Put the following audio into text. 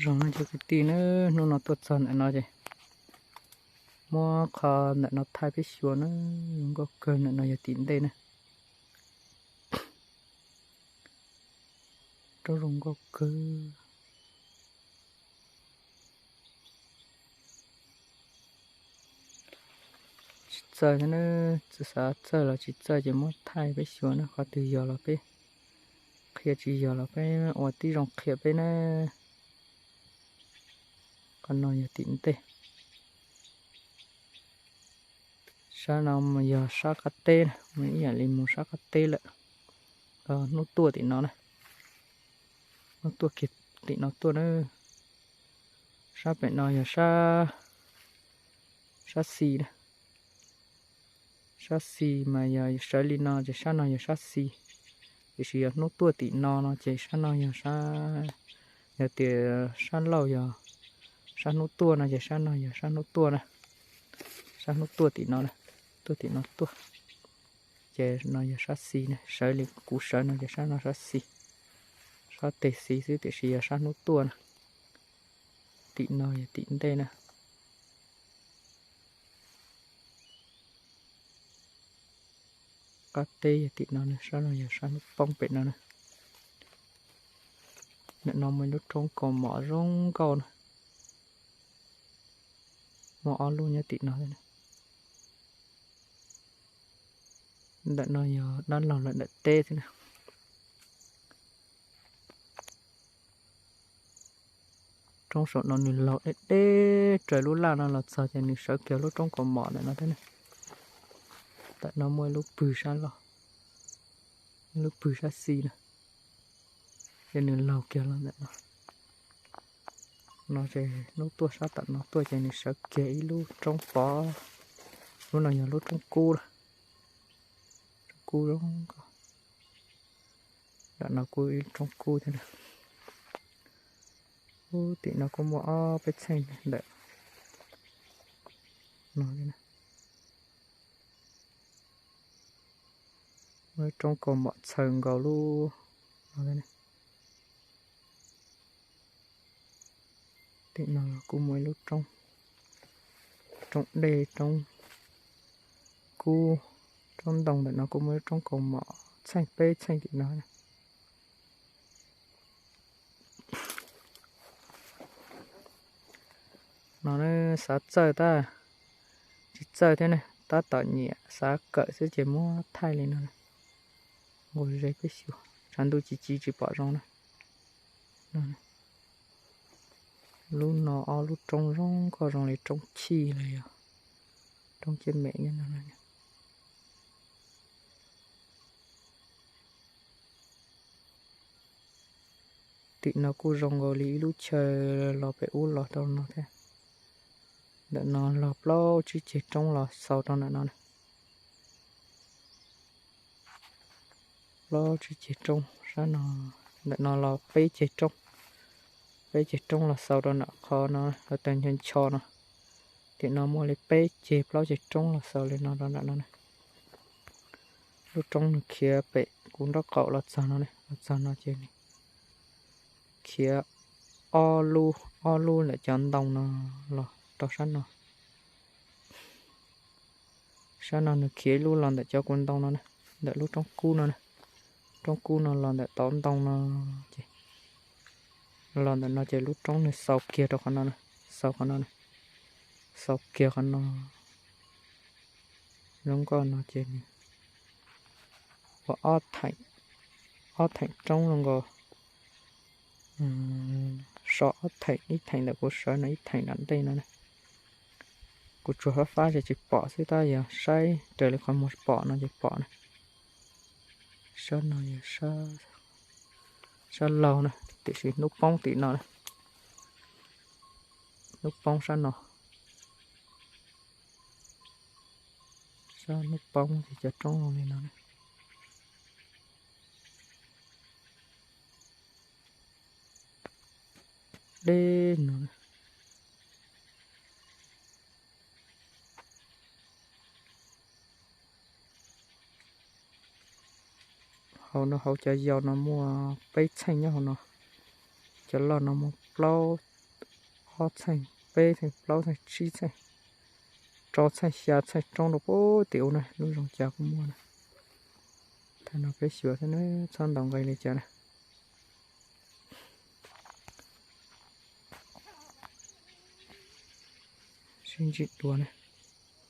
Zoo no cov kwv tij na, hnub no tuaj txog ntawm no ces muab qhov ntawm no thaij peb xyuas na. Zoo nkauj kawg, ntawm no yog tim ntej na. Roob zoo nkauj kawg. Tsis txawj thiab na, txawj xav txawj los tsis txawj ces muab thaij peb xyuas na, qhov twg yog los peb qhia, tsis yog los peb ua tib zoo qhia peb na. Qhov no yog tim ntej. Sab no yog sab qab teb na, mus ib yam li mus sab qab teb lawm. Hnub tuaj tim no na, hnub tuaj kiag tim no tuaj na. Sab pem no yog sab, sab xis na. Sab xis mas yog sawv li no ces sab no yog sab xis. Tiam sis yog hnub tuaj tim no no ces sab no yog sab, yog tias sab laug yog sab hnub tuaj no ces sab no yog sab hnub tuaj na. Sab hnub tuaj tim no na, tuaj tim no tuaj. Ces no yog sab xis na, sawv li kuv sawv no ces sab no sab xis. Sab teg xis xwb tiam sis yog sab hnub tuaj na. Tim no yog tim ntej na. Qab teb yog tim no na, sab no yog sab hnub poob pem no na. Ntawm no muaj ib lub roob kaus mom zoo nkauj na. Muaj ob lub nyob tim no. Ntawm no yog dab laug lawm ntawm teb xwb na. Roob saum no nws laug deb deb raws lub laj no los txog ces nws sawv kiag lub roob kaus mom ntawm no thiab na. Ntawm no muaj ib lub pwg sab laug, ib lub pwg sab xis na, ces nws laug kiag los ntawm no. No ces hnub tuaj sab tom no tuaj ces nws sawv kiag ib lub roob pov. Lub no yog lub roob kub lawm. Roob kub zoo nkauj. Ntawm no kuj ib roob kub thiab na. Ub, tim no kuj muaj ob peb txheej ntawm no. Muaj ib roob kaus mom txhaws nkaus lub no. Tim no los kuj muaj ib lub roob, roob dej, roob kub, roob ntoo. Ntawm no kuj muaj ib roob kaus mom txheej peb txheej tim no. No xav txawj tab tsis txawj thiab ne, tab tom nyiam xav kawm xwb ces muab thaij li no. Nqus ze peb xyuas, tshav ntuj ci ci tsis pom zoo na. Lub no ob lub roob zoo nkauj zoo li roob chij los yog roob ciaj mem nyob no. Tim no kuj zoo nkaus li ib lub chaw los pem ub los rau no thiab. Ntawm no log plaub tsib ceg roob los xaus rau ntawm no. Plaub tsib ceg roob sab no, ntawm no los peb ceg roob, peb ceg roob los xaus rau nram qhov no, rau tag ncho ncho no. Tim no muaj li peb ceg plaub ceg roob los xaus li no rau nram no. Lub roob nws khiav pem kuv nraub qaum los txog no, los txog no ces nws khiav ob lub, ob lub ntawm cov ntoo no los rau sab no. Sab no nws khiav ib lub los ntawm cov kuv ntoo no, ntawm lub roob kub no, roob kub no los ntawm tauv ntoo no ces los ntawm no ces lub roob nws xaus kiag rau qhov no, xaus qhov no, xaus kiag qhov no. Zoo nkauj no ces nws ua ob theem, ob theem roob zoo nkaus, so ob theem, ib theem ntawm kuv sawv no, ib theem nram ntej no. Kuv tsuas fab fab ces tsis pom xwb, tab yog saib raws li qhov muag pom no ces pom na. Sab no yog sab laug na, tiam sis hnub poob tim no na. Hnub poob sab no, sab hnub poob ces cov roob zoo li no. Deb no. Hauv no, hauv cov yau no muaj peb txheej nyob hauv no. Cov loj no muaj plaub, ob txheej, peb txheej, plaub txheej, tsib txheej, rau txheej, xya txheej roob rau puag tim ub na, lub zoov cas kuj muaj na. Thaum no peb xyuas xwb na, txhob ntaus nqi li cas na. Sib ntsib dua na.